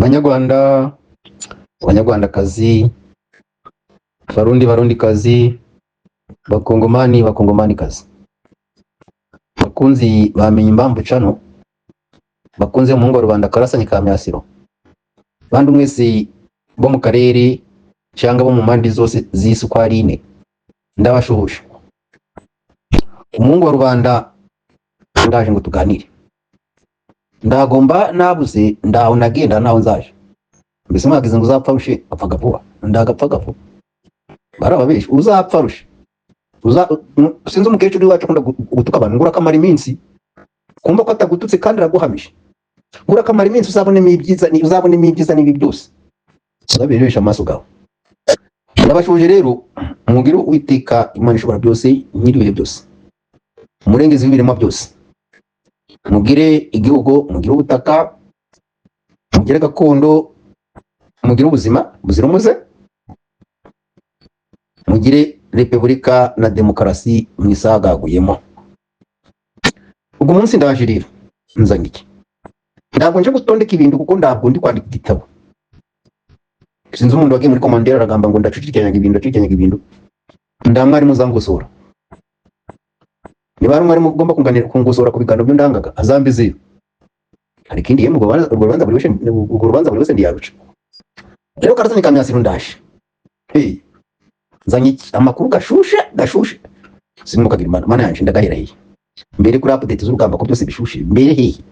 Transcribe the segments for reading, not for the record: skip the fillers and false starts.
Banyarwanda, banyarwandakazi, Barundi, barundikazi, bakongomani, bakongomanikazi, bakunzi bamenye imbambu cano, bakunze umuhungu wa rubanda Karasanye ka Myasiro, bandi mwese bo mu karere cyangwa bo mu mpande zose z'isi uko ari ine, ndabashuhuje. Umuhungu wa rubanda ndaje ngo tuganire. Ndagomba nabuze, ndaho nagenda naho nzaje. Mbese mwagize ngo uzapfa rushe apfaga vuba, ndagapfaga vuba. Barababesha, uzapfa rushe. Uza sinzi umukecuru iwacu akunda gutuka abantu ngo urakamara iminsi. Kumva ko atagututse kandi araguhamije. Ngo urakamara iminsi uzabonemo ibyiza, uzabonemo ibyiza n'ibi byose. Uzabirebesha amaso gawe. Ndabashuje rero, mugire Uwiteka Imana ishobora byose, nyiri ibihe byose, umurengezi w'ibiremwa byose. Mugire igihugu, mugire ubutaka, mugire gakondo, mugire ubuzima buzira umuze, mugire repubulika na demokarasi mwisagaguyemo. Ubwo munsi ndaje rero nzanye iki? Ntabwo nje gutondeka ibintu kuko ntabwo ndi kwandika igitabo. Sinzi umuntu wagiye muri commentaire aragamba ngo ndacucikanyaga ibintu, ndacucikanyaga ibintu. Nda mwarimu uzangosora. Niba hari umwarimu ugomba kunganira kungosora ku biganiro byo ndangaga, azambizeyo. Hari ikindi yemwe, urwo rubanza buri wese ndiyaruca. Rero Karasani ka Myasiro ndaje. Hey, nzanye iki? Amakuru gashushe gashushe. Simukagira Imana, Mana yanje, ndagahera hehe? Mbere kuri update z'urugamba ko byose bishushe, mbere hehe?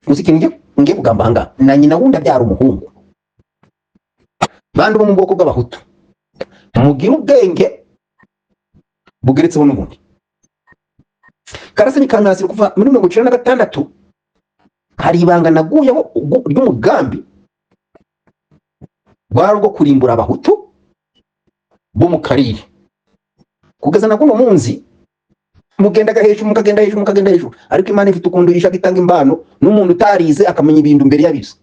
Gusa ikintu ngiye kugamba ahangaha, na nyina wundi abyara umuhungu. Bandi bo mu bwoko bw'Abahutu, mugire ubwenge bugeretseho n'ubundi. Karasani ka Myasiro, kuva muri 96 hari ibanga naguyeho ry'umugambi rwari urwo kurimbura Abahutu bo mu karere. Kugeza na kuno munsi mugendaga hejuru, mukagenda hejuru, mukagenda hejuru, ariko Imana ifite ukuntu ishaka itanga impano n'umuntu utarize akamenya ibintu mbere y'abize.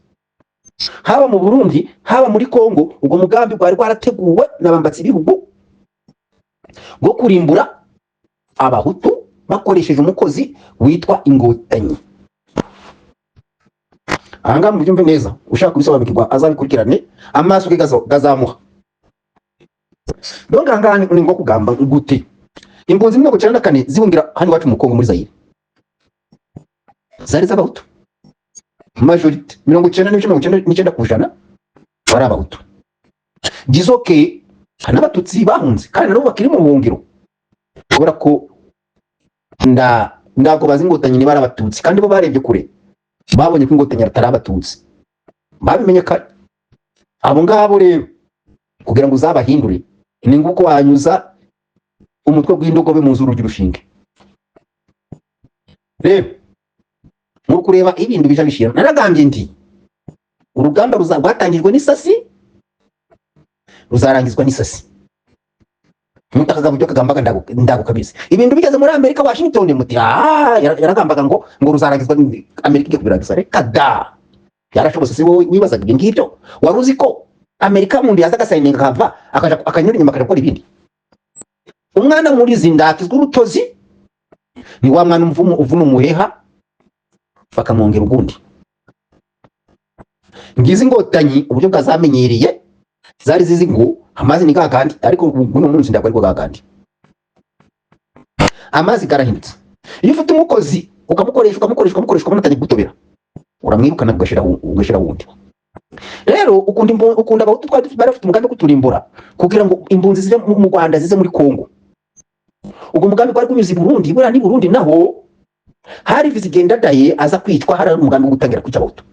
Haba mu Burundi, haba muri Kongo, ubwo mugambi rwari rwarateguwe n'abambatsi b'ibihugu bwo kurimbura Abahutu bakoresheje umukozi witwa Ingotanyi. Ahangaha mubyumve neza, ushaka kubisobanukirwa azabikurikirane, amaso ge gazamuha. Donc ahangaha ni ngo kugamba gute? Impunzi 94 zihungira hano iwacu mu Kongo, muri Zaire, zari z'Abahutu majorité, 90.99% bari Abahutu. Dizoke hari n'Abatutsi bahunze kandi nabo bakiri mu buhungiro, kubera ko ntabwo bazi Ingotanyi niba ari Abatutsi, kandi bo barebye kure, babonye ko Ingotanyi atari Abatutsi, babimenye kare. Abo ngabo rero, kugira ngo uzabahindure ni nguko wanyuza umutwe w'indogobe mu nzu ry'urushinge. Rero muri kureba ibintu bija bishira, naragambye nti urugamba rwatangijwe n'isasi ruzarangizwa n'isasi. Mutakaga buryo kagambaga ndagukabizi. Ibintu bigeze muri Amerika, Washington, muti ah, yaragambaga ngo ruzarangizwa, Amerika igiye kubirangiza. Reka da, byarashobotse. Si wowe wibazaga ibyo ngibyo? Wari uzi ko Amerika muntu yaza agasayininga akava, akaja akanyura inyuma, akaja gukora ibindi? Umwana murizi ndakizwa urutozi ni wa mwana uvuna umuheha bakamwongera ugundi. Ngizi Ingotanyi uburyo bwazamenyereye, zari zizi ngo amazi ni gakandi, ariko buno munsi ndabwo ariko gakandi amazi karahindutse. Iyo ufite umukozi ukamukoresha, ukamukoresha, ukamukoresha, ukabona atangiye gutobera, uramwirukana ugashira wundi. Rero ukunda Abahutu twari bari bafite umugambi wo kuturimbura kugira ngo impunzi zive mu Rwanda zize muri Kongo. Ubwo mugambi gwari gunyuze i Burundi. Buriya ni Burundi naho hari Vizigendadaye aza kwicwa, hari umugambi wo gutangira kwica Abahutu,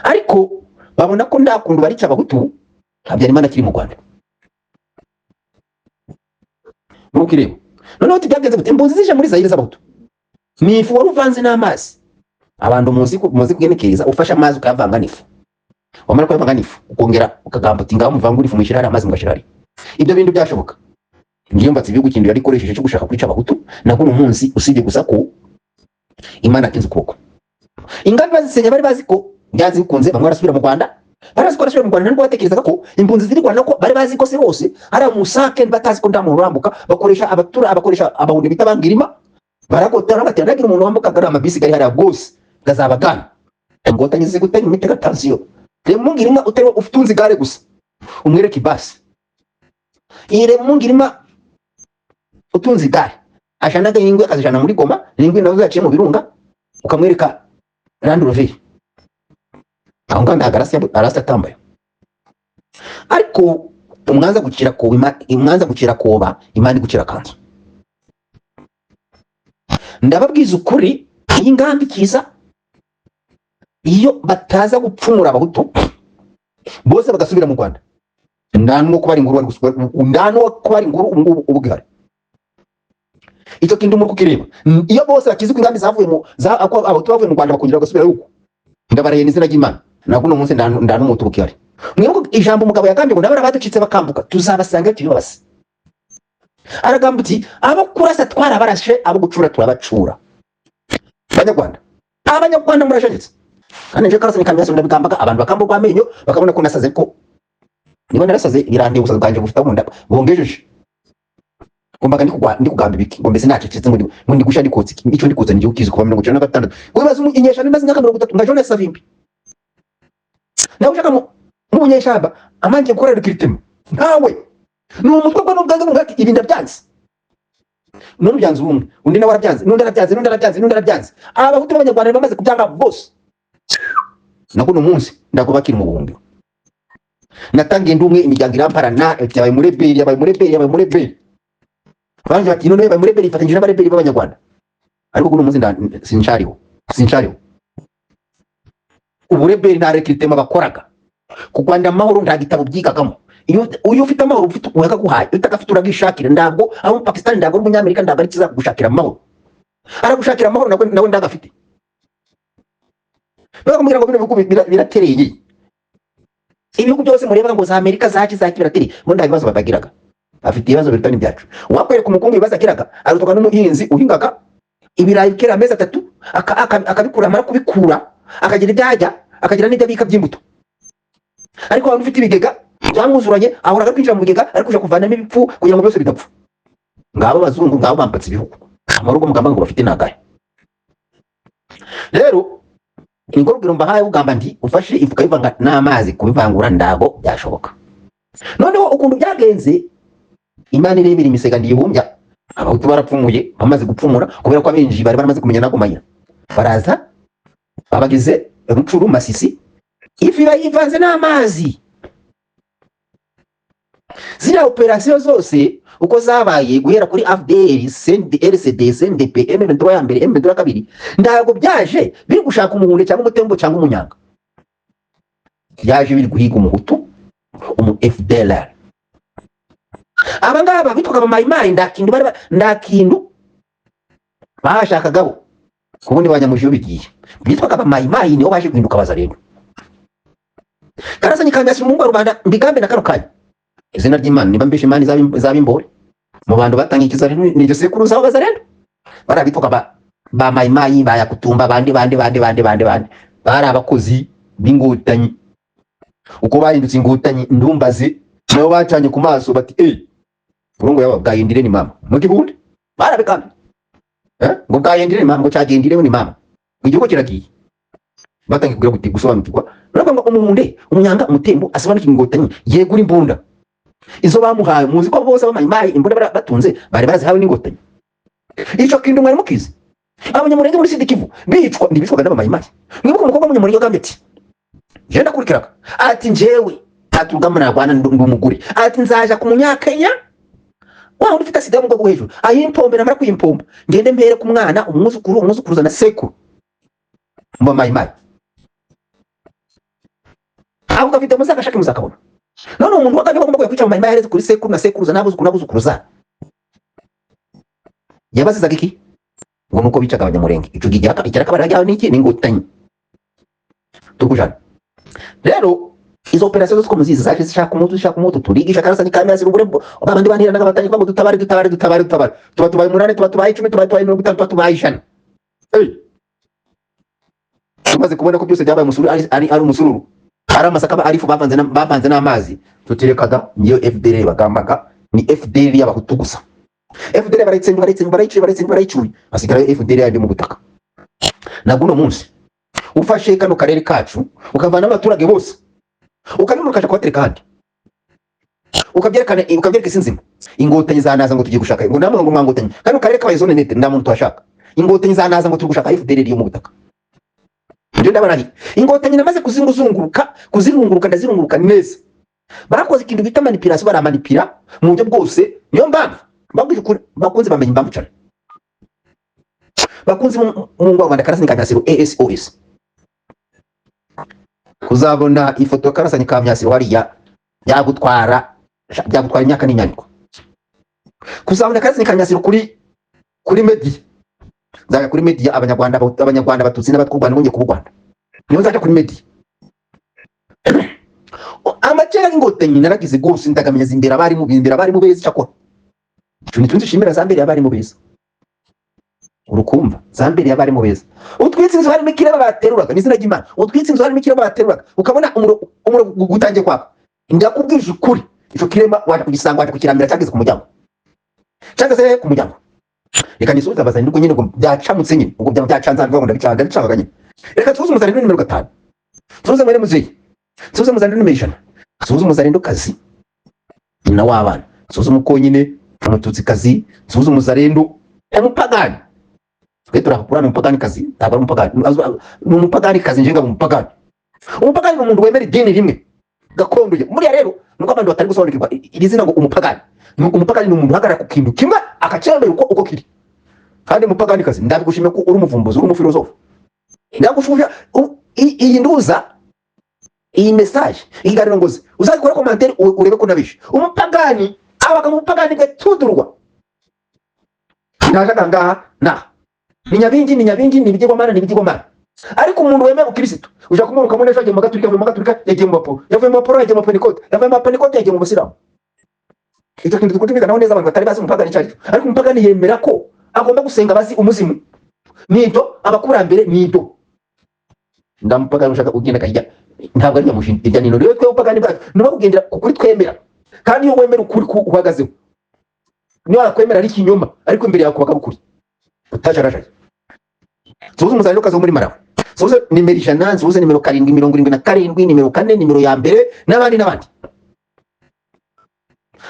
ariko babona ko nta kuntu barica Abahutu Habyarimana akiri mu Rwanda. Nuko ireba noneho byagenze gute? Impunzi zije muri Zayire z'Abahutu ni ifu wari uvanze n'amazi. Abantu muzi kugenekereza, ufashe amazi ukayavanga n'ifu, wamara kuyavanga n'ifu ukongera ukagamba uti ngaho muvangure ifu muyishyire hariya, amazi mugashyira hariya. Ibyo bintu byashoboka? Ngiyo mbatse ibihugu kintu yari ikoresheje cyo gushaka kwica Abahutu. Na kuno munsi, usibye gusa ko Imana akinze ukuboko. Ingambi bazisenya bari bazi ko byanze bikunze bamwe barasubira mu Rwanda, bari bazi ko barasubira mu Rwanda. Nubwo batekerezaga ko impunzi ziri Rwanda, ko bari bazi ko se hose hari umusake, batazi ko nta muntu urambuka. Bakoresha abatura, bakoresha Abahundi bita Bangirima, baragotera batera, nagira umuntu wambuka. Gari amabisi gari hariya rwose gazaba gana Ingotanyi zigutanya imitego, atansiyo. Reba umungirima utari utunze igare gusa, umwereke ibasi. Iyi reba umungirima utunze igare ajanaga ingwe, akazijana muri Goma, n'ingwe nazo zaciye mu birunga, ukamwereka Land Rover. Aho ngaho ntabwo arasi atambaye. Ariko umwanza gucira koba, umwanza gucira koba, Imana igucira kanzu. Ndababwiza ukuri, iyi ngambi kiza iyo bataza gupfumura Abahutu bose bagasubira mu Rwanda, nta n'uwo kubara inkuru wari nta n'uwo kubara inkuru ubu ngubu ubu gihari. Icyo kintu muri kukireba. Iyo bose bakizi ko ingambi zavuye mu za ko Abahutu bavuye mu Rwanda bakongera bagasubira yuko, ndabaraye n'izina ry'Imana, ntabwo uno munsi nda n'umuhutu bukihari. Mwibuke ijambo umugabo yagambye ngo ndabara baducitse bakambuka, tuzabasanga tubibabase. Aragamba uti abo kurasa twarabarashe, abo gucura turabacura. Banyarwanda, Abanyarwanda murajagetse. Kandi nje karasa nikamya ndabigambaga, abantu bakamburwa amenyo, bakabona ko nasaze. Ko niba narasaze birandiye, ubusazi bwanjye bufite aho bungejeje. Ngombaga ndi kugamba ibiki ngo mbese nacecetse, ngo ndi gusha ndikotsa iki? Icyo ndikotsa ni igihugu kizi kuva 96. Wibaza inyeshyamba imaze imyaka 30 nka Jonas Savimbi, nawe ushaka nk'umunyeshyamba amanje gukora recruitment nkawe, ni umutwe gwe n'ubwange bumwe ati ibi ndabyanze. None ubyanze ubumwe, undi nawe arabyanze, n'undi arabyanze, n'undi arabyanze, n'undi arabyanze. Abahutu b'Abanyarwanda bamaze kubyanga bose. Nako uno munsi ndakubakira mu buhungiro. Natangiye ndi umwe, imiryango iramparana, yabaye muri rebelle, yabaye muri rebelle, yabaye muri rebelle. Banje bati none yabaye muri rebelle, ifatanyije n'abarebelle b'Abanyarwanda. Ariko kuno munsi sinshariho, sinshariho uburebelle. Nta recruitment bakoraga ku Rwanda, amahoro nta gitabo byigagamo. Iyo ufite amahoro, ufite uyakaguhaye, iyo utagafite uragishakira. Ntabwo ari Umupakistani, ntabwo ari Umunyamerika, ntabwo ari kizakugushakira amahoro. Aragushakira amahoro nawe ndagafite. Bakamubwira ngo bino bihugu biratereye. Ibihugu byose mureba ngo za Amerika zaki zaki biratereye, bo nta bibazo babagiraga, afite ibibazo biruta n'ibyacu. Wakwereka umukungu ibibazo agiraga, arutuka n'umuhinzi uhingaga ibirayi bikera amezi 3, akabikura, amara kubikura akagira ibyo ajya, akagira n'ibyo abika by'imbuto. Ariko abantu ufite ibigega byamwuzuranye, ahora ari kwinjira mu bigega, ari kuja kuvanamo ibipfu kugira ngo byose bidapfa. Ngabo abazungu, ngabo bambatse ibihugu, amarugo mugamba ngo bafite nagahe. Rero niko rugero mbahaye ugamba nti ufashe ifu ukayivanga n'amazi, kubivangura ndago byashoboka. Noneho ukuntu byagenze, Imana irebera imisega ndiyihumbya. Abahutu barapfumuye. Bamaze gupfumura, kubera ko abinjiye bari baramaze kumenya nago mayira, baraza babagize Rucuru, Masisi, ifu iba yivanze n'amazi. Ziriya operasiyo zose uko zabaye, guhera kuri AFDL, CND, RCD, CNDP, M23 ya mbere, M23 ya kabiri, ntabwo byaje biri gushaka umuhunde cyangwa umutembo cyangwa umunyanga. Byaje biri guhiga Umuhutu, umu FDLR. Aba ngaba bitwaga Abamayimayi, nta kintu bari nta kintu bashakagaho kubundi banyamujiyo bigiye bitwaga Abamayimayi, nibo baje guhinduka Abazarendo. Karasanye kanyasi umuhungu wa rubanda, mbigambe na kano kanya, izina ry'Imana, niba mbeshe Imana izaba imbore. Mu bantu batangiye ikizarendo ni iryo sekuruza w'Abazarendo. Bari abitwaga ba Mayimayi, ba Yakutumba, bandi bandi bandi bandi bandi bandi, bari abakozi b'Inkotanyi. Uko bahindutse Inkotanyi ndumbaze, nabo bacanye ku maso bati eh urongo yaba bwayindire ni mama mu gihunde barabikambye, ngo bwayindire ni mama, ngo cyagendire ni mama, ngo igihugu kiragiye. Batangiye kugira guti gusobanukirwa. Nuravuga ngo umuhunde, umunyanga, umutembo asobanukirwa Inkotanyi, yegura imbunda izo bamuhaye. Muzi ko bose Abamayimayi imbunda batunze bari barazihawe n'Inkotanyi. Ico kintu mwari mukizi? Abanyamurenge muri Sud Kivu bicwa, ntibicwaga n'Abamayimayi? Mwibuke umukobwa w'Umunyamurenge wagambye ati jewe ndakurikiraga, ati njyewe, ati urugamba narwana ndi umugore, ati nzaja ku Munyakenya wa wundi ufite sida yo mu bwoko bwo hejuru, ayimpombe, namara kuyimpomba ngende mpere ku mwana, umwuzukuru, umwuzukuruza na sekuru mu Bamayimayi. Ako gafite muzagashake, muzakabona. None umuntu wagambye ko agomba kujya kwica Abamayimayi ahereze kuri sekuru na sekuruza n'abuzukuru n'abuzukuruza, yabazizaga iki? Ngo nuko bicaga Abanyamurenge. Ico gihe ikiraka ryawe niki? Ni Inkotanyi tukujana. Rero izo operasiyo zose uko muzizi zaje zishaka umutu, zishaka umutu. Turigisha karasa kamera zirubure, babandi bantiranaga batangiye kuvuga ngo dutabare, dutabare, dutabare, dutabare. Tuba tubaye 8, tuba tubaye 10, tuba tubaye 50, tuba tubaye 100. Hey! Tumaze kubona ko byose byabaye umusururu, ari umusururu, ari amasaka, ari ifu bavanze n'amazi, tutirekaga. Niyo FDL bagambaga ni FDL y'Abahutu gusa. FDL barayitsemba, barayitsemba, barayicuye, barayitsemba, barayicuye, hasigara FDL yandi mu butaka. Nabwo uno munsi ufashe kano karere kacu ukavana abaturage bose. Ukabimura ukaja kubatereka ahandi, ukabyerekana, ukabyereka isi nzima. Ingotanyi zanaza ngo tugiye gushaka, ngo namwe ngo mwangotanyi, kano karere kabaye zone neutre, nta muntu tuhashaka. Ingotanyi zanaza ngo turi gushaka FDLR yo mu butaka. Ibyo ndabarahiye. Ingotanyi namaze kuzinguzunguruka, kuzirunguruka, ndazirunguruka neza. Bakoze ikintu bita manipulation, baramanipira mu buryo bwose. Niyo mpamvu mbabwije ukuri, bakunze bamenye impamvu cyane. Bakunze mu ngo Rwanda, Karasanyi ka Myasiro ASOS, kuzabona ifoto ya Karasanyi ka Myasiro hariya byagutwara imyaka n'inyandiko. Kuzabona Karasanyi ka Myasiro kuri media, nzajya kuri media. Abanyarwanda, Abanyarwanda, Abatutsi n'Abatwa, u Rwanda bongeye kuba u Rwanda, niho nzajya kuri media. Amakera y'Ingotanyi naragize rwose, ndagamenya imbere abarimu, imbere abarimu beza. Cyakora ico nico nzishimira, za mbere abarimu beza, urukumva, za mbere y'abarimu beza. Utwitse inzu harimo ikireba bateruraga, n'izina ry'Imana, utwitse inzu harimo ikirema bateruraga, ukabona umuriro gutangiye kwaka. Ndakubwije ukuri, ico kirema waje kugisanga, waje kukiramira, cyageze ku muryango, cyageze ku muryango. Reka nisubize abazanye ubwo nyine, ubwo byacamutse nyine, ubwo byacanze, ngo ndabicanga, ndabicangaga nyine. Reka tuze umuzaniro nimero 5, tuze mwene muzeyi, tuze umuzaniro nimero 100, tuze umuzaniro kazi nyina w'abana, tuze umukonyine Umututsikazi, tuze umuzarendo umupagani. Twe turakura ni umupagani kazi, ntabwo ari umupagani, ni umupagani kazi. Njenga umupagani, umupagani ni umuntu wemera idini rimwe gakondo ye. Muriya rero nuko abantu batari gusobanukirwa iri zina ngo umupagani. Umupagani ni umuntu uhagarara ku kintu kimwe akacyemera uko kiri. Kandi umupagani kazi, ndabigushimiye ko uri umuvumbuzi, uri umufilozofu. Ndagushimira iyi nduza, iyi message, ikiganiro ngozi, uzakora commentaire urebe ko nabishe. Umupagani abaga mu bupagani bwe tudurwa, ntajaga ngaha na ni nyabingi, ni nyabingi, ni ibigirwamana, ni ibigirwamana. Ariko umuntu wemeye ubukirisitu, uja kumubona, ukamubona ejo agiye mu Gaturika, yavuye mu Gaturika yagiye mu Baporo, yavuye mu Baporo yagiye mu Pentekote, yavuye mu Pentekote yagiye mu Busilamu. Icyo kintu tukumvikanaho neza, abantu batari bazi umupagani icyo ari cyo. Ariko umupagani yemera ko agomba gusenga abazi umuzimu, nibyo abakurambere, nibyo. Ndamupagani ushaka kugenda akajya, ntabwo ari nyamushinga irya nino. Rero twe ubupagani bwacu ni kugendera ku kuri twemera. Kandi iyo wemera ukuri uhagazeho, niyo wakwemera ari ikinyoma, ariko imbere yawe kuba ukuri utajarajara. Suhuza umusaruro kazi wo muri Malawi, suhuza nimero 100, suhuza nimero 7, 77, nimero 4, nimero ya mbere, n'abandi n'abandi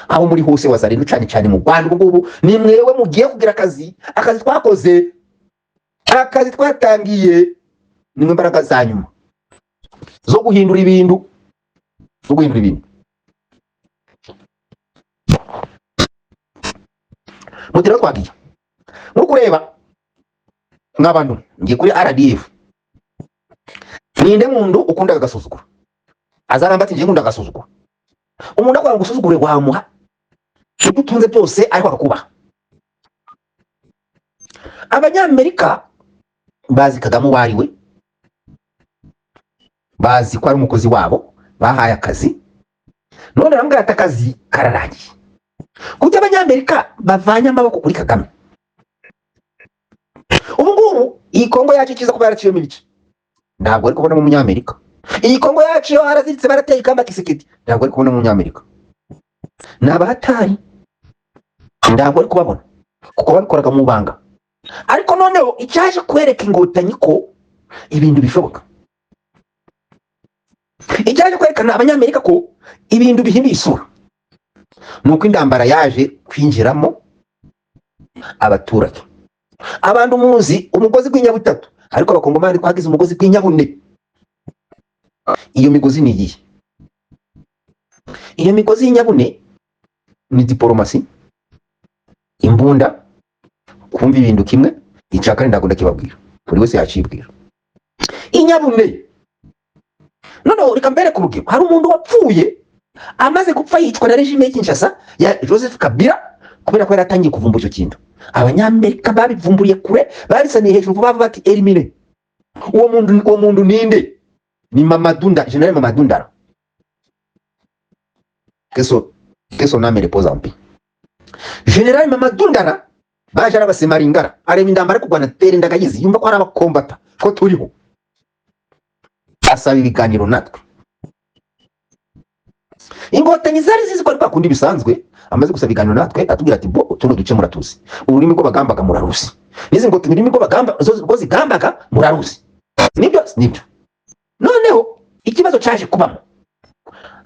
aho muri hose. Wazarendo, cyane cyane mu Rwanda, ubu ngubu ni mwewe mugiye kugira akazi. Akazi twakoze, akazi twatangiye, nimwe mbaraga za nyuma zo guhindura ibintu, zo guhindura ibintu. Mutira twagiye nko kureba nk'abantu ngiye kuri RDF. Ninde muntu ukunda agasuzuguro? Azaramba ati: "Ngiye nkunda agasuzuguro." Umuntu akora ngo usuzugure, wamuha ibyo utunze byose ariko akakubaha. Abanyamerika bazi Kagame uwo ari we, bazi ko ari umukozi wabo bahaye akazi. None baramubwira ati: "Akazi kararangiye." Kuko Abanyamerika bavanye amaboko kuri Kagame, ubu ngubu iyi Kongo yacu ikiza kuba yaraciyemo ibice, ntabwo ari kubonamo Umunyamerika. Iyi Kongo yacu yo haraziritse, barateye ikamba Tshisekedi, ntabwo ari kubonamo Umunyamerika. Ni abahatari, ntabwo ari kubabona kuko babikoraga mu banga. Ariko noneho icyaje kwereka Ingotanyi ko ibintu bishoboka, icyaje kwerekana Abanyamerika ko ibintu bihinduye isura, ni uko intambara yaje kwinjiramo abaturage. Abantu muzi umugozi gw'inyabutatu, ariko Abakongomani twagize umugozi gw'inyabune. Iyo migozi ni iyihe? Iyo migozi y'inyabune ni diporomasi, imbunda, kumva ibintu kimwe. Icya kane ntabwo ndakibabwira, buri wese yacibwira. Inyabune. Noneho reka mbere ku rugero, hari umuntu wapfuye, amaze gupfa yicwa na régime ya Kinshasa ya Joseph Kabila, kubera ko yari atangiye kuvumbura icyo kintu. Abanyamerika babivumburiye kure, babisaniye hejuru vuba vuba, bati: "Éliminer uwo muntu." Uwo muntu ninde? Ni Mamadou Ndala, General Mamadou Ndala, que son âme repose en paix. General Mamadou Ndala baje arabasemaringara, areba indambara ari kurwana tere ndagayizi, yumva ko ari abakombata, ko turiho, asaba ibiganiro natwe. Ingotanyi zari zizi ko ari kwa kundi bisanzwe. Amaze gusaba ibiganiro natwe, atubwira ati: "Bo tuno duce muratuzi, ururimi rwo bagambaga muraruzi, n'izi ngotanyi ururimi rwo bagamba rwo zigambaga muraruzi." Nibyo, nibyo. Noneho ikibazo caje kubamo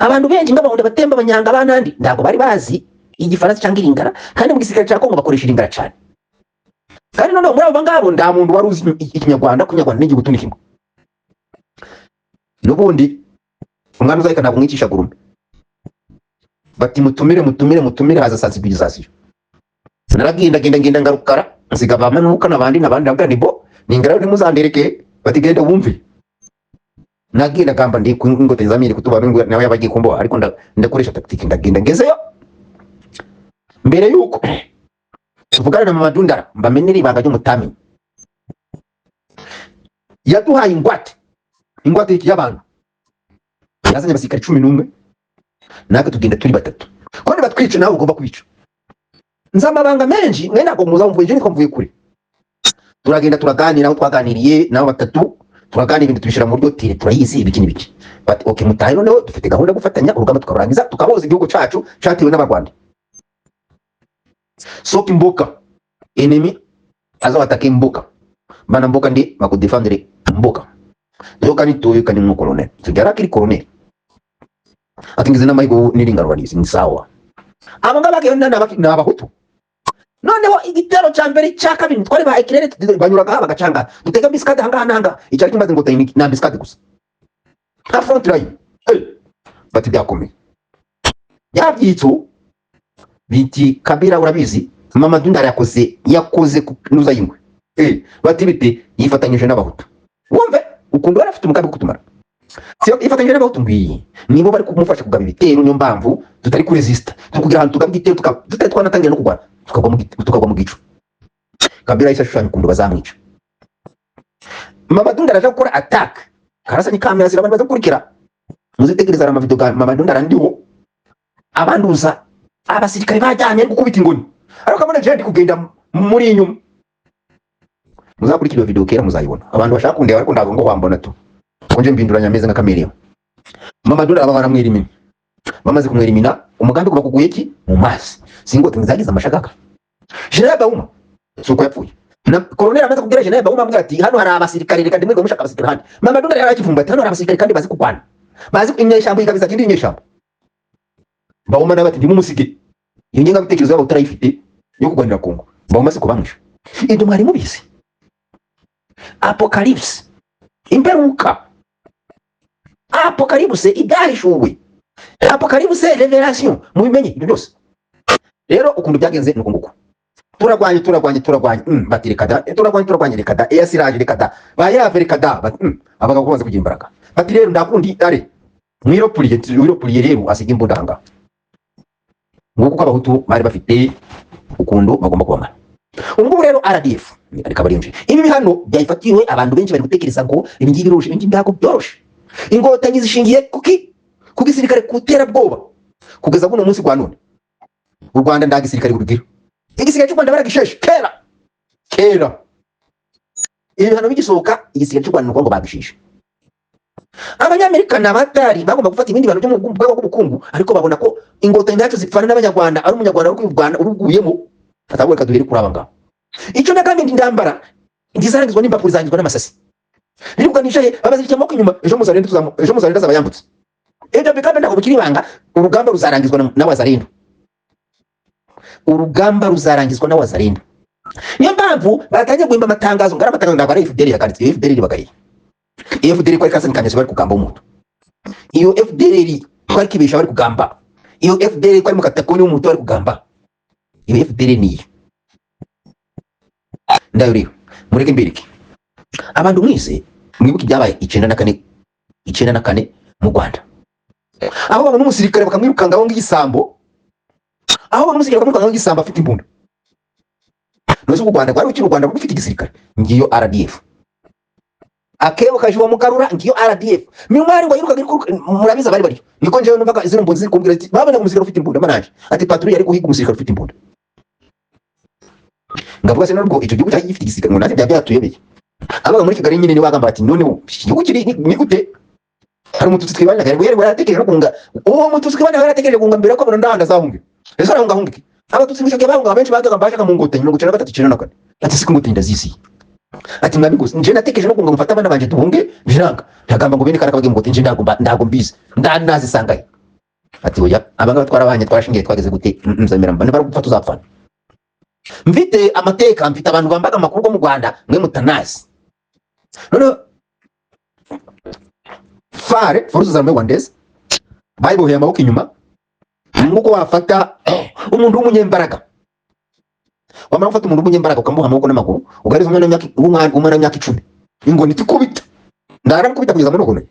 Abantu benshi nk'Abahunde, Batemba, Abanyanga, abanandi ntabwo bari bazi Igifaransa cyangwa Iringara, kandi mu gisirikare cya Kongo bakoresha Iringara cyane. Kandi noneho muri abo ngabo nta muntu wari uzi Ikinyarwanda. Kunyarwanda n'Igihutu ni kimwe. N'ubundi umwana uzahita ntabwo mwicisha gurume. Bati mutumire, mutumire, mutumire, haza sensibilisation. Naragenda genda genda ngarukara nsiga bamanuka n'abandi n'abandi, ndavuga ni bo ningara ntimuzandereke. Bati genda wumve. Nagenda gamba ndi ingote zamiri kutuba nawe yabagiye kumboha, ariko ndakoresha tactique, ndagenda ngezeyo mbere yuko tuvugana na Mama Dundara, mbamenere ibanga ry'umutamenyi. Yaduhaye ingwate, ingwate y'abantu. Yazanye abasirikare 11, natwe tugenda turi batatu. Ko nibatwica nawe ugomba kwica. Nzi amabanga menshi, mwe ntabwo muza mvuye, nitwa mvuye kure. Turagenda turaganira, aho twaganiriye nabo batatu, turaganira ibintu tubishyira mu buryo tire turayizi ibiki n'ibiki. Bati okay, mutahe, noneho dufite gahunda yo gufatanya urugamba tukarurangiza, tukaboza igihugu cacu cyatewe n'Abarwanda. Soki mboka ennemi azawatake mboka, bana mboka ndi bakudefendre mboka. Toyokani, toyokani mu colonel tujarakiri colonel ati ngize n'amahigo n'iringaruranizi ni sawa. Abo ngabo bagenda ni Abahutu. Noneho igitero cya mbere, cya kabiri, twari ba ikirere banyuraga bagacanga, dutega embuscade ahangaha n'ahangaha. Icyari kimaze ngo ni embuscade gusa, nta front line. Hey, bati byakomeye byabyitso biti Kabila urabizi, Mama Dundara yakoze kunuza y'ingwe. Bati bite? Yifatanyije n'Abahutu. Wumve ukuntu yari afite umugambi wo kutumara. Siyo yifatanyije n'Abahutu ngwiyi, nibo bari kumufasha kugaba ibitero, niyo mpamvu tutari kuresista, turi kugira ahantu tugaba igitero tutari twanatangira no kurwana tukagwa mu gico. Kabila yahise ashushanya ukuntu bazamwica. Mama Dundara aje gukora attack karasanye kamera zira abantu baza gukurikira. Muzitegereza amavideo ga Mama Dundara ndiho abanduza abasirikare bajyanye ari gukubita ingoni, ariko abona je ndi kugenda muri inyuma. Muzakurikira iyo video kera muzayibona. Abantu bashaka kundeba, ariko ntabwo ngo wambona tu konje mbinduranya ameze nka chameleon. Mama Dundara aba baramwirimina, bamaze kumwirimina umugambi kuba kuguye ki mu mazi singote nzagize amashagaga. General Bauma suko yapfuye na colonel amaze kubwira General Bauma, amubwira ati hano hari abasirikare, reka ndimwe mushaka abasirikare handi. Mama Dundara yari akivumba ati hano hari abasirikare kandi bazi kurwana, bazi inyeshyamba, ikabiza kindi inyeshyamba. Bauma nawe ati ndimumusige, iyo ngengabitekerezo yabo utarayifite yo kurwanira Kongo. Bauma siko bamwishe. Ibyo mwari mubizi? Apocalypse, imperuka, apocalypse ibyahishuwe, apocalypse revelation, mubimenye ibyo byose. Rero ukuntu byagenze ni uku nguku: turagwanye, turagwanye, turagwanye, bati reka da, turagwanye, turagwanye, reka da, EAC iraje, reka da, bayave, reka da. Bati, abagabo bamaze kugira imbaraga, bati rero ndakundi are mwiropuriye, wiropuriye rero asiga imbunda aha ngaha. Nguko uko Abahutu bari bafite ukuntu bagomba kubamara. Ubu ngubu rero RDF reka barinjire. Ibi bihano byayifatiwe, abantu benshi bari gutekereza ngo ibi ngibi biroroshye, ibi ngibi ntabwo byoroshye. Ingotanyi zishingiye kuki? Ku gisirikare, ku terabwoba. Kugeza buno munsi gwa none u Rwanda nta gisirikare rugira. Igisirikare cy'u Rwanda baragisheshe kera kera. Ibi bihano bigisohoka, igisirikare cy'u Rwanda ni ukuvuga ngo bagishishe. Abanyamerika ni abatari bagomba gufata ibindi bintu byo mu rwego rw'ubukungu, ariko babona ko Ingotanyi zacu zipfana n'Abanyarwanda, ari Umunyarwanda uri kwirwana uruguyemo, atavuga reka duhere kuri aba ngaba. Icyo nagambye ndi ndambara ntizarangizwa n'impapuro, izangizwa n'amasasi. Niribuka nicaye babazirikiye amaboko inyuma. Ejo muzarenda tuzamu, ejo muzarenda azaba yambutse. Ibyo bigambe ntabwo bikiri ibanga. Urugamba ruzarangizwa na Wazalendo, urugamba ruzarangizwa na Wazalendo. Niyo mpamvu batangiye guhimba amatangazo ngara. Amatangazo ntabwo ari FDL yakanditse. Iyo FDL ibagaye, iyo FDL ko ari Kasani Kanyasi bari kugamba w'umutu, iyo FDL ko ari Kibisha bari kugamba, iyo FDL ko ari Mukatakoni w'umutu bari kugamba, iyo FDL niyo ndayo. Rero mureke mbereke abantu mwese mwibuke ibyabaye 94, 94 mu Rwanda, aho babona umusirikare bakamwirukangaho nk'igisambo, aho babona umusirikare bakamwirukangaho nk'igisambo afite imbunda. None u Rwanda rwari rukiri u Rwanda rufite igisirikare? Ngiyo RDF. Akebo kaje mugarura, ngiyo RDF. Mimwari ngo yirukaga, murabizi abari bariyo. Niko njewe numvaga zino mbunzi ziri kumbwira ati babona umusirikare ufite imbunda mananje, ati patrouille yari guhiga umusirikare ufite imbunda. Ngavuga se nubwo icyo gihugu cyari gifite igisirikare, ngo natwe byaba byatuyobeye. Abaga muri Kigali nyine niwe bagamba ati none iki gihugu kiri ni gute? Hari Umututsi twibanaga yari yaratekereje no guhunga. Uwo Mututsi twibanaga yaratekereje guhunga mbere ko abona ndahanda azahunge. Ese arahunga ahunga iki? Abatutsi mu bahunga benshi bajyaga bashaka mu Ngotanyi 93, 94, ati siko Ingotanyi ndazizi. Ati mwami gusa nje natekereje no guhunga, mufate abana banje duhunge, biranga. Ntagamba ngo bene karaka bagiye mu Ngotanyi, nje ntago mbizi, ndanazisangaye. Ati oya, abangaba twarabanye, twarashingiye, twageze gute, nzemera mba niba gupfa tuzapfana. Mfite amateka, mfite abantu bambaga amakuru go mu Rwanda mwe mutanazi. Noneho FAR, Forces Armées Rwandaises, bayiboheye amaboko inyuma nk'uko wafata umuntu w'umunyembaraga. Wamara gufata umuntu w'umunyembaraga ukamuha amaboko n'amaguru, ugahereza umwana w'imyaka 10 ingoni itikubita, ndaramukubita kugeza muri ukuntu.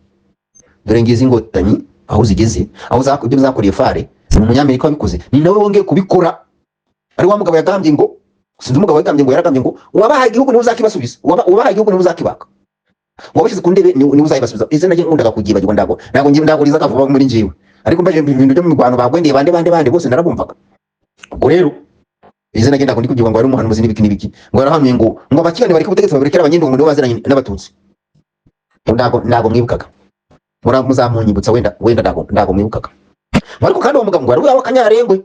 Dore ngizi ingotanyi aho zigeze, aho ibyo zakoreye FAR. Ni umunyamerika wabikoze, ni nawe wongeye kubikora, ari wa mugabo yagambye ngo, sinzi umugabo yagambye ngo, yaragambye ngo uwabahaye igihugu niwe uzakibasubiza, uwabahaye igihugu niwe uzakibaka, uwabashyize ku ndebe niwe uzayibasubiza. Izina rye nkundaga kuryibagirwa, ndago riza kavuba muri njyewe, ariko mbaje ibintu byo mu mirwano bagwendeye bande bande bande bose narabumvaga. Ubwo rero izina rye ndago ndi kugira ngo ari umuhanuzi n'ibiki n'ibiki, ngo yarahanuye ngo abakigani bari ku butegetsi baberekera abanyendongo, nibo baziranye n'abatutsi. Ngo ndago mwibukaga, muzamunyibutsa wenda ndago mwibukaga. Ngo ariko kandi uwo mugabo ngo ari uwawe Kanyarengwe,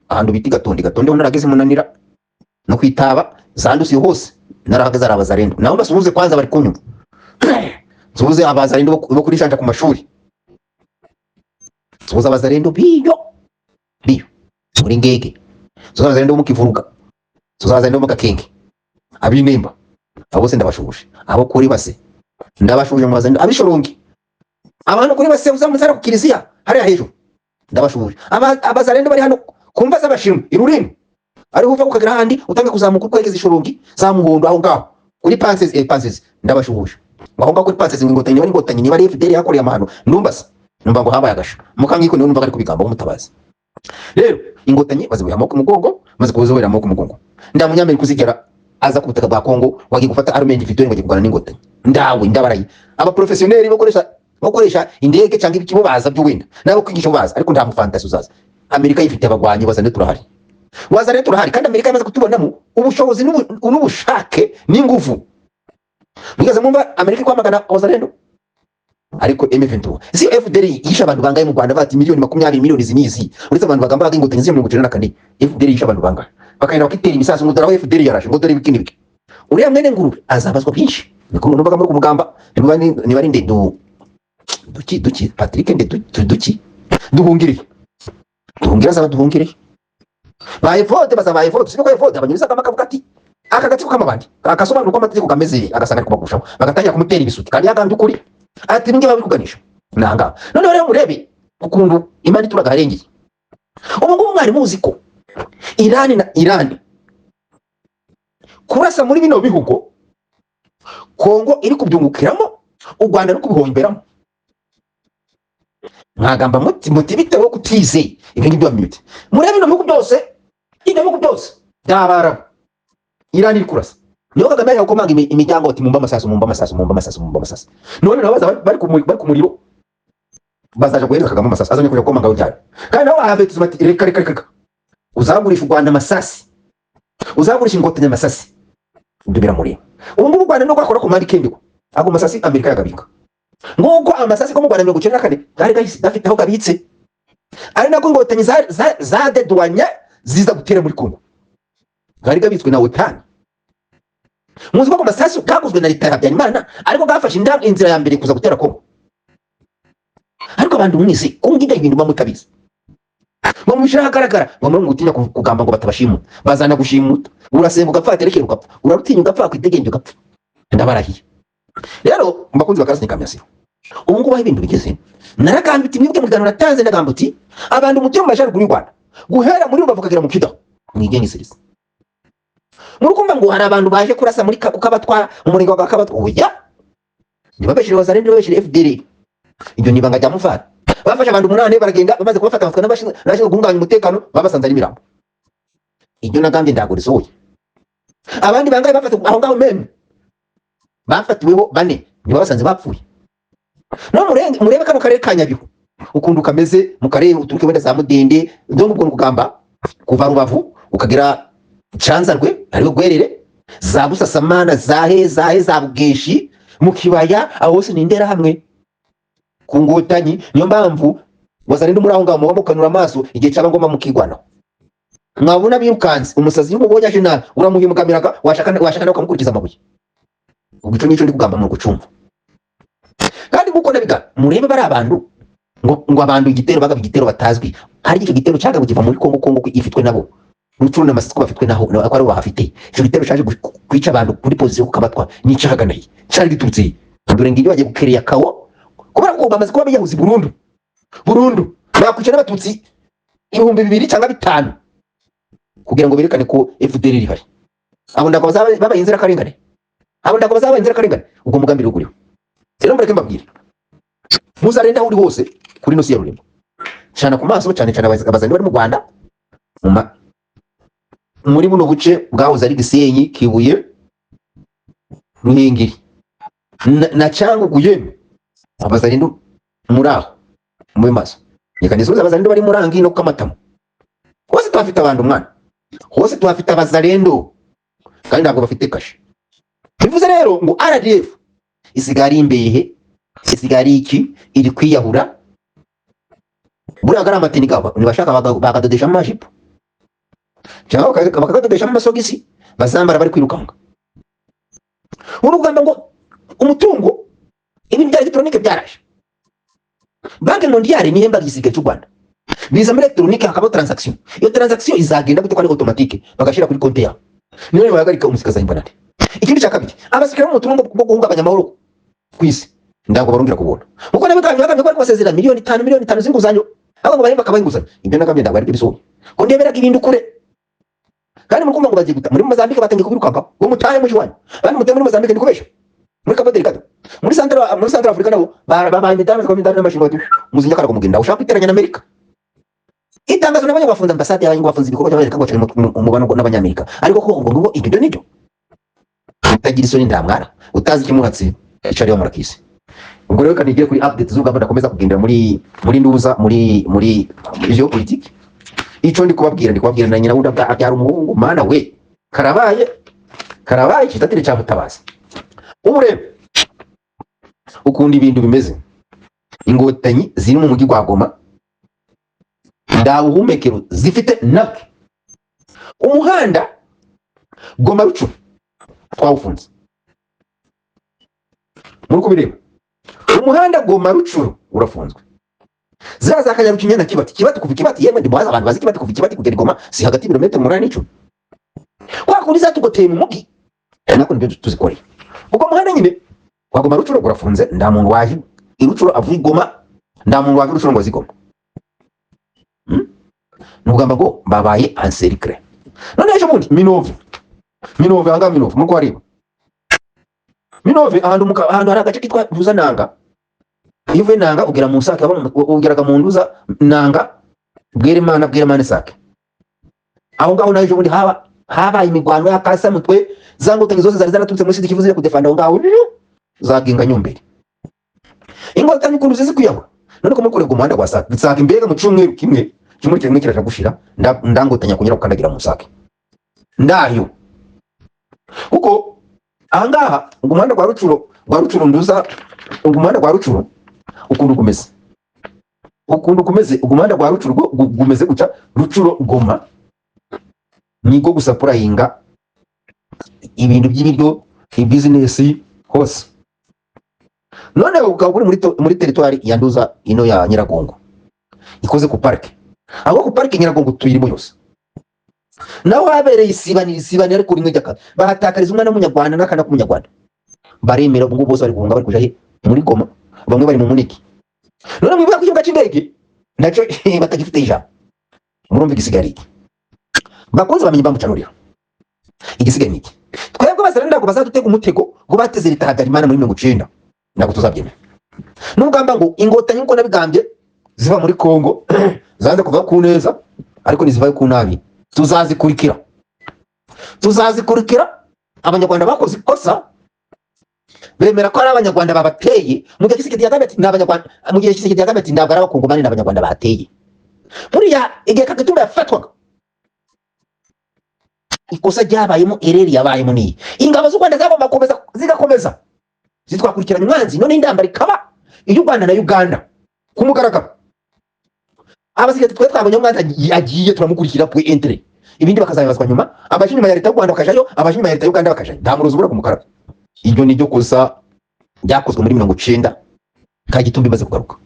ahantu bita Gatondi. Gatondi ho narageze munanira no kwitaba zandusiye hose, narahageze ari abazarendo. Nabo basuhuze kwanza, bari kunyumva, nsuhuze abazarendo bo kuri Janja ku mashuri, nsuhuze abazarendo biyo biyo muri Ngege, nsuhuze abazarendo bo mu Kivuruga, nsuhuze abazarendo bo mu Gakenge, ab'inemba, abo bose ndabashuhuje. Abo kuri base ndabashuhuje, mu bazarendo abishorongi, abantu kuri base uzamutse ku kiliziya hariya hejuru, ndabashuhuje. Abazarendo bari hano ku mva z'abashinwa irurimi, ariho uva ukagera ahandi utangiye kuzamuka ukwerekeza Ishorongi za Muhondo, aho ngaho kuri Pansezi, Pansezi, ndabashuhuje. Ngo aho ngaho kuri Pansezi, ngo ingotanyi, niba ari ingotanyi, niba ari FDL yakoreye amahano, ndumbasa numva ngo habaye agasha mukankiko, niwe numvaga ari kubigamba w'umutabazi. Rero ingotanyi baziboha amaboko umugongo, maze kuzibohera amaboko umugongo, nda munyamerika uzigera aza ku butaka bwa Kongo wagiye gufata arme individuelle ngo agiye kurwana n'ingotanyi. Ndawe ndabaraye, abaprofessionnel bakoresha indege cyangwa ibiki bo baza byo wenda nabo kwigisha bo baza, ariko nta mufantasi uzaza. Amerika yifite abagwanyi, bazane turahari, wazane turahari. Kandi Amerika yamaze kutubonamo ubushobozi n'ubushake n'ingufu. Mwigeze mwumva Amerika ikwamagana wazalendo? Ariko M23 si FDL yishe abantu bangaye mu Rwanda? Bati miliyoni 20, miliyoni izi n'izi, uretse abantu bagamba ingotanyi z'i 94, FDL yishe abantu bangahe? Bakagenda bakitera imisasu ngo dore aho FDL yarashe, ngo dore ibiki n'ibiki. Uriya mwene ngurube azabazwa byinshi. Niko numvaga muri kumugamba, niba ari nde duki duki Patrick nde duki duhungire, duhungire, azaba duhungire. Ba Evode bazaba Evode, siko Evode abanyuzaga akavuga ati aka gatsiko k'amabandi akasobanura uko amategeko kameze, agasanga ari kubagushaho, bagatangira kumutera ibisuti kandi yagambye ukuri, ati ninge babikuganisha nanga. Noneho rero murebe ukuntu Imana ituraga aharengeye. Ubu ngubu mwari muzi ko Irani na Irani kurasa muri bino bihugu, Kongo iri kubyungukiramo, u Rwanda ruri kubihomberamo? Mwagamba muti bitewe kutizeye ibyo ngibyo bamute. Murebe bino bihugu byose, ibyo bihugu byose by'Abarabu Irani iri kurasa. Niyo Kagame yaje gukomanga imiryango ati mumba amasasu, mumba amasasu, mumba amasasu, mumba amasasu. None nabo baza bari ku muriro, bazaje guhereza Kagame amasasu, azanye kuja gukomanga aho ryari? Kandi nabo bahabetse bati reka reka reka, uzagurisha u Rwanda amasasi, uzagurisha ingotanyi amasasi, ibyo biramureba. Ubu ngubu u Rwanda nubwo akora ku mpande ikendekwa, ago masasi Amerika yagabika, nk'uko amasasi ko mu Rwanda 94 gari gafite aho gabitse, ari nako ingotanyi zadedwanya ziza gutera muri Kongo, gari gabitswe na OTAN. Muzi ko ako masasu kaguzwe na leta ya Habyarimana, ariko gafashe inzira ya mbere kuza gutera Kongo. Ariko abantu mwese kungiga ibintu muba mutabizi, ngo mubishyire ahagaragara, ngo muri gutinya kugamba ngo batabashimuta, bazana gushimuta. Urasenga ugapfa, waterekera ugapfa, urarutinya ugapfa, wakwitegenya ugapfa. Ndabarahiye rero mu bakunzi ba Karasini Kamyasiro, ubu ngubu aho ibintu bigeze, naragambye uti mwibwe mu biganiro natanze, ndagamba uti abantu mutuye mu majyaruguru y'u Rwanda, guhera muri Rubavu ukagera mu Kidaho, mwigengeserize. Muri kumva ngo hari abantu baje kurasa muri ku Kabatwa, mu murenge wa Kabatwa. Oya, ntibabeshyire wazalendo, ntibabeshyire FDL, ibyo ni ibanga rya muvana. Bafashe abantu umunani baragenda, bamaze kubafata bafatwa n'abashinzwe guhungabanya umutekano, babasanze ari imirambo. Ibyo nagambye ntabwo risohoye. Abandi bangahe bafatiwe aho ngaho? Meme bafatiweho bane, ntibabasanze bapfuye. No murenge, murebe kano karere ka Nyabihu ukuntu kameze, mu karere uturuke wenda za Mudende, ndongo ubwo kugamba kuva Rubavu ukagera Canzarwe, ariho Gwerere, za Busasamana, zahe zahe, za Bugeshi, mu kibaya, aho hose ni hamwe ku ngotanyi. Niyo mpamvu wazalendo muri aho ngaho muba mukanura amaso, igihe cyaba ngomba mukigwanaho. Mwabona birukanse, umusazi iyo umubonye aje nabi uramuhimukamiraga, washaka nawe ukamukurikiza amabuye. Ubwo ico nico ndi kugamba mu gucumva. Kandi nkuko nabiga, murebe bari abantu Ngo abantu igitero bagaba igitero batazwi, hari icyo gitero cyagabwe kiva muri Kongo. Kongo ifitwe nabo, Rutshuru na Masisi ko bafitwe naho, ko aribo bahafite. Icyo gitero cyaje kwica abantu kuri position kukabatwa n'icahagana he cyari giturutse he? Dore ngibyo, bagiye gukereya chaos kubera ko bamaze kuba biyahuzi burundu burundu. Bakwica n'Abatutsi 2000 cyangwa 5000 kugira ngo berekane ko FDLR ihari. Abo ntabwo bazaba babaye inzirakarengane, abo ntabwo bazaba babaye inzirakarengane. Ubwo mugambi rero uriho. Rero mureke mbabwire, muzarenda aho uri hose kuri ino si ya Rurema, cana ku maso cyane cyane abazani bari mu Rwanda, muri buno buce bwahoze ari Gisenyi, Kibuye, Ruhengeri na Cyangugu. Yemwe Abazarindo muri aho mube maso. Reka nisubize Abazarindo bari Murangi no Kamatamo hose. Tuhafite abantu mwana, hose tuhafite Abazarendo kandi ntabwo bafite kashe. Bivuze rero ngo RDF isigaye ari imbehe, isigaye ari iki, iri kwiyahura. Buriya ari amateni gabo, ntibashaka bakadodeshamo amajipo cyangwa bakakadodeshamo amasogisi bazambara bari kwirukanka. Urugamba ngo umutungo, ibintu bya elegitoronike byaraje. Banque mondiale nihemba igisirikare cy'u Rwanda, biza muri elegitoronike, hakabaho transaction. Iyo transaction izagenda gute ko ari automatique, bagashyira kuri konti yawe? Niyo bahagarika umusirikare azahembwa nande? Ikindi cya kabiri, abasirikare b'umutungo bwo guhungabanya amahoro ku isi ntabwo barongera kubona, kuko nabo bagamye ko bari kubasezerera miliyoni 5, miliyoni 5 z'inguzanyo, ahubwo ngo bahemba akabaha inguzanyo. Ibyo nagambye ntabwo ari byo bisohoye, ko ndeberaga ibintu kure. Kandi muri kumva ngo bagiye guta muri Mozambique, batangiye kubirukanka ngo mutahe muji wanyu, abandi mutahe muri Mozambique. Ndikubesha muri Cabo Delgado, muri Central Africa nabo babaye imidari, imidari n'amashinga, bati muzinya karago mugenda ushaka kwiteranya na Amerika. Itangazo nabonye, bafunze ambasade y'abantu, bafunze ibikorwa by'Amerika, ngo bacanye umubano n'Abanyamerika. Ariko ko ubwo ngubwo ibyo nibyo utagira isoni ndamwara utazi ikimuhatse icariho murakisi. Ubwo rero reka nigire kuri update z'urugamba. Ndakomeza kugendera muri nduza muri géopolitique. Ico ndi kubabwira na nyina wundi abyara umuhungu. Mana we, karabaye, karabaye, kitatire cya Mutabazi. Ubu rero ukunda ibintu bimeze, Ingotanyi ziri mu mujyi gwa Goma nda buhumekero zifite nabwe. Umuhanda Goma Rutshuru twawufunze, muri kubireba, umuhanda Goma Rutshuru urafunzwe. Ziriya za Kanyarucinya na Kibati, Kibati, kuva Kibati, yemwe ndimuhaza abantu bazi Kibati, kuva Kibati kugera i Goma si hagati y'ibirometero 8 n'10. Kwa kundi zatugoteye mu mugi, nako nibyo tuzikoreye. Ubwo muhanda nyine wa Goma Rutshuru urafunze, nta muntu waje i Rutshuru avuye i Goma, nta muntu waje i Rutshuru ngo aze i Goma. Ni ukugamba ngo babaye encerclé. None ejo bundi Minove, Minove ahangaha, Minove muri kuhareba, Minove ahantu ahantu hari agace kitwa Ntuza Nanga. Iyo uvuye Nanga ugera mu Sake, ugeraga mu Nduza Nanga, Bweremana, Bweremana Sake, aho ngaho naho ejo bundi haba habaye imigwano y'akasamutwe. Za Nkotanyi zose zari zaraturutse muri Sud Kivu ziri kudefanda aho ngaho, zagenga nyomberi. Inkotanyi ukuntu zizi kwiyahura! None ko muri kureba umuhanda wa Sake, Sake mbega mu cyumweru kimwe, cyumweru kimwe kiraja gushira, ndangotanya kunyura gukandagira mu Sake ndayo, kuko ahangaha ngo umuhanda gwa Rutshuru, gwa Rutshuru Nduza, ngo umuhanda gwa Rutshuru ukuntu kumeze, ukuntu kumeze, ubwo umuhanda gwa Rutshuru gumeze guca Rutshuru Goma, nigo gusapurayinga ibintu by'ibiryo, ibizinesi hose. None ukaba uri muri teritwari ya Nduza ino ya Nyiragongo ikoze ku parike, aho ku parike Nyiragongo tuyirimo yose, naho habereye isibaniro, isibaniro ariko rimwe ry'akazi, bahatakariza umwana w'Umunyarwanda n'akana k'Umunyarwanda. Baremera ubu ngubu bose bari guhunga, bari kuja he? Muri Goma, bamwe bari mu Muniki. None mwibuka ku kibuga cy'indege nacyo batagifite ijambo. Murumva igisigaye ari iki? Bakunze bamenye bamucanurira, igisigaye ni iki? Twebwe bazara ntabwo bazadutega umutego ngo bateze leta Habyarimana muri 90, ntabwo tuzabyemera. Nugamba ngo Ingotanyi nkuko nabigambye ziva muri Kongo, zanze kuva ku neza ariko ntizivayo ku nabi. Tuzazikurikira, tuzazikurikira. Abanyarwanda bakoze ikosa bemera ko ari Abanyarwanda babateye, mu gihe Tshisekedi yagambye ati ni Abanyarwanda, mu gihe Tshisekedi yagambye ati ntabwo ari Abakongomani, ni Abanyarwanda bateye. Buriya igihe Kagitumba yafatwaga, ikosa ryabayemo, erreur yabayemo niyi: ingabo z'u Rwanda zagomba gukomeza, zigakomeza zitwakurikiranye umwanzi. None intambara ikaba iy'u Rwanda na Uganda ku mugaragaro. Abasigaye twe twabonye umwanzi agiye, turamukurikira ku entere, ibindi bakazabibazwa nyuma. Abaje inyuma ya leta y'u Rwanda bakajayo, abaje inyuma ya leta y'Uganda bakajayo, nta murozi ubura ku mukarabya. Iryo ni ryo kosa ryakozwe muri 90 Kagitumba imaze kugaruka.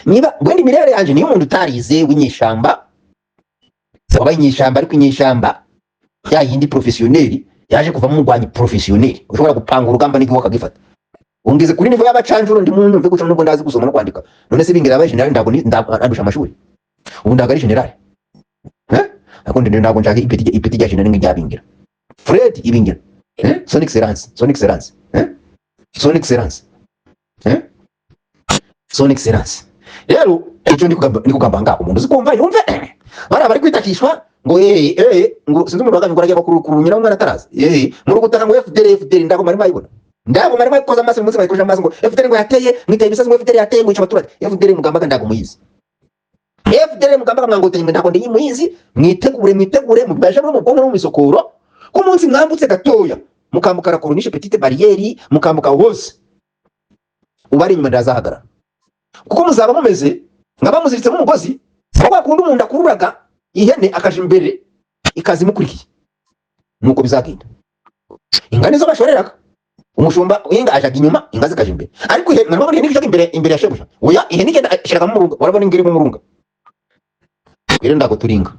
Niba wenda imirebere yanjye niyo umuntu utarize w'inyeshyamba, wabaye inyeshyamba, ariko inyeshyamba ya yindi professionnel yaje kuvamo umurwanyi professionnel ushobora gupanga urugamba n'igihugu akagifata. Ungeze kuri niveau y'abacanjuro, ndi muntu mve guca nubwo ndazi gusoma no kwandika. None se Bingira yabaye général, ntabwo andusha amashuri? Ubu ntabwo ari général, eh? Ariko ndi ntabwo nshaka ipeti rya général nk'irya Bingira Fred Ibingira, eh? Son excellence, son excellence, eh? Son excellence, eh? Son excellence. Rero icyo ndi kugamba nga umuntu uzi kumva yumve. Bariya bari kwitakishwa ngo eh eh, ngo sinzi umuntu wagambye ngo arajya ku nyina w'umwana ataraza, eh, muri gutaka ngo FDR, FDR. Ndago mari mayibona, ndago mari mayikoza amaso umunsi bayikoje amaso ngo FDR ngo yateye, mwiteye ibisasu, ngo FDR yateye, ngo yica abaturage. FDR mugambaga ndago muyizi. FDR mugambaga mwangotenye ntabwo ndi muyizi. Mwitegure, mwitegure, mubaje no mu bwonko no mu misokoro ku munsi mwambutse gatoya, mukambuka la corniche, petite barrière, mukambuka hose, ubari inyuma ndazahagarara, kuko muzaba mumeze nka bamuziritsemo umugozi aho bakunda umuntu akururaga ihene akaja imbere ikaza imukurikiye. Nuko bizagenda. Inga nizo bashoreraga umushumba inga ajaga inyuma, inga zikaja imbere, ariko ihene murabona ihene ijaga imbere, imbere ya shebuja? Oya, ihene igenda ishiragamo umurunga. Urabona inga irimo umurunga. Rero ndago turinga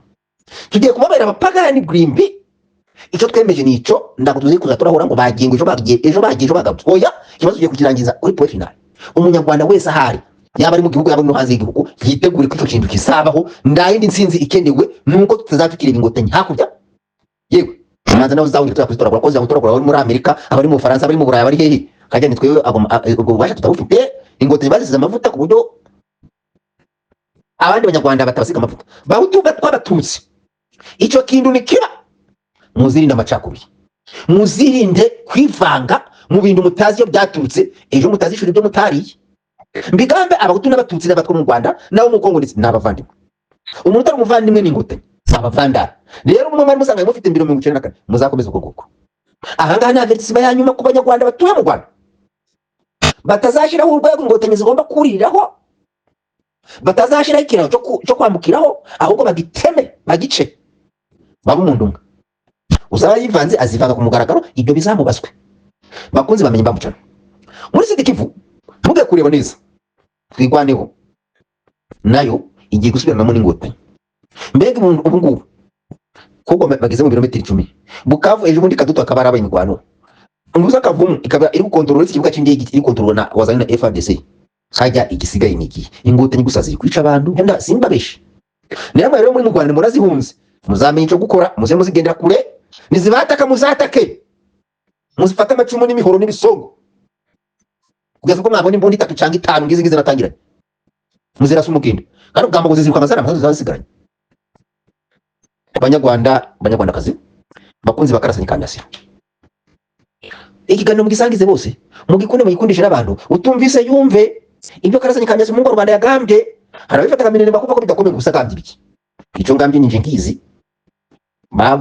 tugiye kubabera abapagani grimbi. Icyo twemeje ni ico. Ndago tuzi kuza turahura ngo bagiye, ngo ejo bagiye, ejo bagiye, ejo bagarutse. Oya, ikibazo tugiye kukirangiza kuri point final. Umunyarwanda wese ahari, yaba ari mu gihugu, yaba ari no hanze y'igihugu, yitegure ko icyo kintu kizabaho. Nda yindi nsinzi ikenewe nuko tutazaba ingotanyi hakurya. Yewe, imanza nazo zizahungira tuza kuzitoragura, ko zizagutoragura abari muri Amerika, abari mu Bufaransa, abari mu Burayi, abari hehe. Kajya ni twebwe ubwo bubasha tutabufite. Ingotanyi bazisize amavuta ku buryo abandi banyarwanda batabasiga amavuta. Bahutu, tw'abatutsi, icyo kintu nikiba, muzirinde amacakubiri, muzirinde kwivanga mu bintu mutazi iyo byaturutse, ejo mutazishura ibyo mutariye. Mbigambe, abahutu n'abatutsi n'abatwa mu Rwanda nabo mu Kongo ndetse n'abavandimwe. Umuntu utari umuvandimwe ni ingotanyi, si abavandara. Rero umwe mwari musanga mufite mbiro 94, muzakomeza ubwo bwoko. Ahangaha ni avertissement ya nyuma ku banyarwanda batuye mu Rwanda batazashyiraho urwego ingotanyi zigomba kuririraho, batazashyiraho ikiraro cyo kwambukiraho, ahubwo bagiteme, bagice, babe umuntu umwe. Uzaba yivanze azivanga ku mugaragaro, ibyo bizamubazwe. Bakunzi bamenye imbamucano muri Sud Kivu, muge kureba neza. Twigwaneho nayo igiye gusubiranamo n'ingotanyi. Mbega ubu ngubu kuko bageze mu birometero 10 Bukavu, ejo bundi Kadutu akaba ari imirwano Nguza Kavumu ikaba iri gukontorora, uretse ikibuga cy'indege iri gukontorora na wazanye na FARDC. Hajya igisigaye ni igihe ingotanyi gusa ziri kwica abantu. Henda simbabeshe. Niyo rero muri mu Rwanda murazihunze, muzamenya icyo gukora, muze muzigendera kure. Nizibataka muzatake, muzifate amacumu n'imihoro n'ibisongo kugeza ubwo mwabona imbunda itatu cyangwa itanu ngizi ngizi natangiranye, muzirasa umugendo. Kandi ubwamba ngo ziziruka amazara amasasu zasigaranye. Banyarwanda, banyarwandakazi, bakunzi bakarasanye kanyasiro, ikiganiro mugisangize bose, mugikunde, mugikundishe n'abantu. Utumvise yumve ibyo Karasanye Kanyasiro mu Rwanda yagambye. Hari ababifata nka minenema kuko bidakomeye gusa. Gambye ibiki? Icyo ngambye ninje nkizi.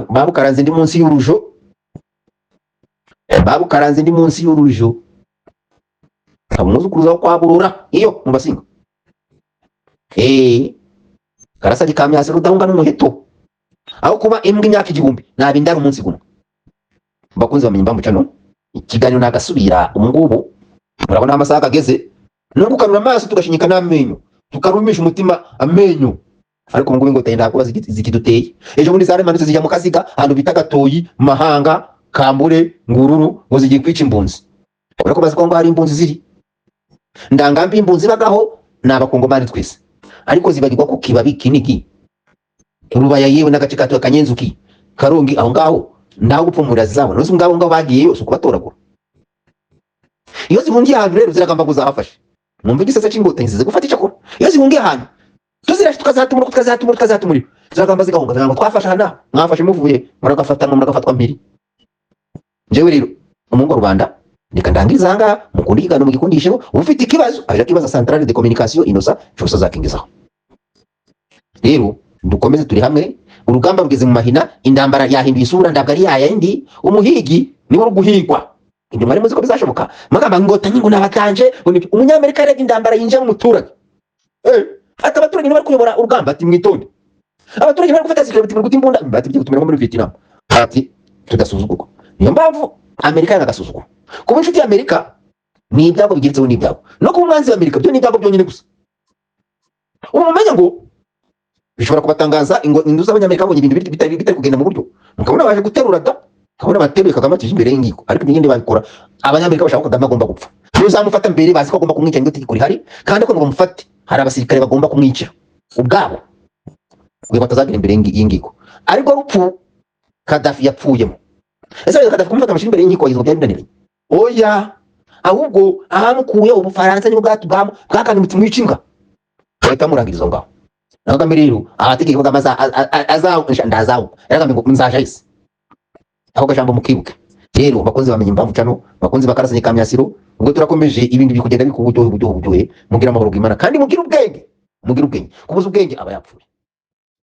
Babukaranze ndi munsi y'urujo, babukaranze ndi munsi y'urujo. Abo umwuzukuruza wo kwa Burura iyo mu Basinga, eh, Karasanye Kamyasi rudahunga n'umuheto. Aho kuba imbwa imyaka 1000, nabindara umunsi gumwe. Bakunzi bamenye imbamucano, ikiganiro nagasubira. Ubu ngubu murabona amasaha ageze no gukanura amaso, tugashinyika n'amenyo, tukarumisha umutima amenyo. Ariko ubu ngubu ingotanyi ntabwo zikiduteye. Ejo bundi zaramanutse zijya mu Kaziga, ahantu bita Gatoyi, Mahanga, Kambure, Ngururu, ngo zigiye kwica imbunzi. Urabona ko bazi ko ngo hari imbunzi ziri ndangambi. Imbunzi ibagaho ni abakongomani twese, ariko zibagirwa ko Kibabi, Kinigi, Rubaya, yewe n'agace gato Kanyenzuki, Karongi, aho ngaho naho gupfumura zizabona. None ngabo ngabo bagiyeyo si ukubatoragura? Iyo zihungiye ahantu rero ziragamba ngo zahafashe. Mwumve igisasa c'ingotanyi zize gufata icakora. Iyo zihungiye ahantu tuzirashe, tukazatumura, tukazatumura, tukazatumura, ziragamba zigahunga, ziragamba ngo twafashe aha naho. Mwafashe muvuye, muragafatanwa, muragafatwa mpiri. Njyewe rero umuhungu wa rubanda, reka ndangirize aha ngaha. Mukunde ikiganiro, mugikundisheho. Ufite ikibazo aje akibaza centrale de communication inosa cyose azakingizaho. Rero dukomeze, turi hamwe. Urugamba rugeze mu mahina, intambara yahinduye isura, ntabwo ari yayindi. Umuhigi niwe uri guhigwa. Ibyo mwari muzi ko bizashoboka? Mugamba ngo ngo nabatanje, ngo umunyamerika yarebye intambara yinjira mu muturage, eh, ati abaturage nibo bari kuyobora urugamba. Ati mwitonde, abaturage bari gufata zikira, bati muri guta imbunda, bati bigiye gutumira nko muri Vietnam. Ati tudasuzugurwa. Niyo mpamvu Amerika yanga agasuzuguro. Kuba inshuti ya Amerika ni ibyago bigeretseho n'ibyago, no kuba umwanzi wa Amerika byo ni ibyago byonyine gusa. Ubu mumenye ngo bishobora kubatangaza ingo indu z'Abanyamerika babonye ibintu bitari kugenda mu buryo, mukabona baje guterura da, ukabona bateruye Kagame atije imbere y'inkiko. Ariko ibyo ngibyo babikora Abanyamerika bashaka ko Kagame agomba gupfa. Ntuzamufata mbere, bazi ko agomba kumwica, niryo tegeko rihari. Kandi ko ngo bamufate, hari abasirikare bagomba kumwicira ubwabo kugira ngo batazagera imbere y'inkiko, ariko rupfu Kadafi yapfuyemo. Ese Kadafi kumufata amushyira imbere y'inkiko wagize ngo byari binaniranye? Oya, ahubwo ahamukuye Ubufaransa nibwo bwakandimutse mwica imbwa, bahita bamurangiriza aho ngaho. Na Kagame rero abategeka Kagame ndazawo yaragambye ngo nzaja isi ako gajambo mukibuke. Rero bakunzi bamenye impamvu cano, bakunzi bakarasanye ka myasiro, ubwo turakomeje ibintu biri kugenda bikuba uburyohe, uburyohe, uburyohe. Mugire amahoro bw'Imana kandi mugire ubwenge, mugire ubwenge. Kubuza ubwenge aba yapfuye.